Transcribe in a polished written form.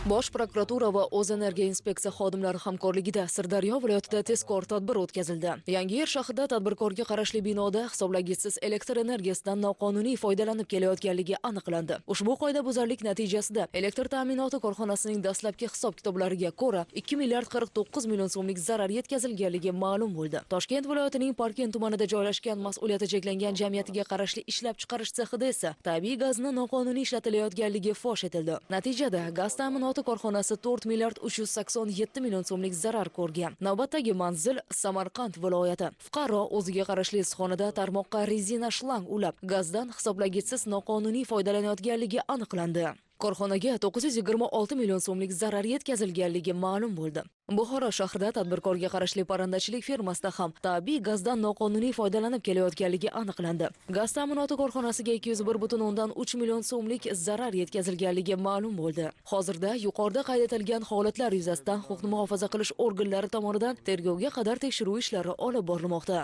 Bosh prokuratura va O'zenergiya inspeksiya xodimlari hamkorligida Sirdaryo viloyatida tezkor tadbir o'tkazildi. Yangiyer shahrida tadbirkorga qarashli binoda hisoblagichsiz elektr energiyasidan noqonuniy foydalanib kelayotganligi aniqlandi. Ushbu qoidabuzarlik natijasida elektr ta'minoti korxonasining dastlabki hisob-kitoblariga ko'ra 2 milliard 49 million so'mlik zarar yetkazilganligi ma'lum bo'ldi. Toshkent viloyatining Parkent tumanida joylashgan mas'uliyati cheklangan jamiyatiga qarashli ishlab chiqarish sexida esa tabiiy gazni noqonuniy ishlatilayotganligi fosh etildi. Natijada gaz ta'minoti korxonasi 4 milliard 387 million so'mlik zarar ko'rgan. Navbatdagi manzil Samarqand viloyati. Fuqaro o'ziga qarashli issiqxonada tarmoqqa rezina shlang ulab, gazdan hisoblagichsiz noqonuniy foydalanayotganligi aniqlandi. Korxonaga 926 million so'mlik zarar yetkazilganligi ma'lum bo'ldi. Buxoro shahrida tadbirkorga qarashli parrandachilik fermasida ham tabiiy gazdan noqonuniy foydalanib kelayotganligi aniqlandi. Gaz ta'minoti korxonasiga 201,3 million so'mlik zarar yetkazilganligi ma'lum bo'ldi. Hozirda yuqorida qayd etilgan holatlar yuzasidan huquqni muhofaza qilish organlari tomonidan tergovga qadar tekshiruv ishlari olib borilmoqda.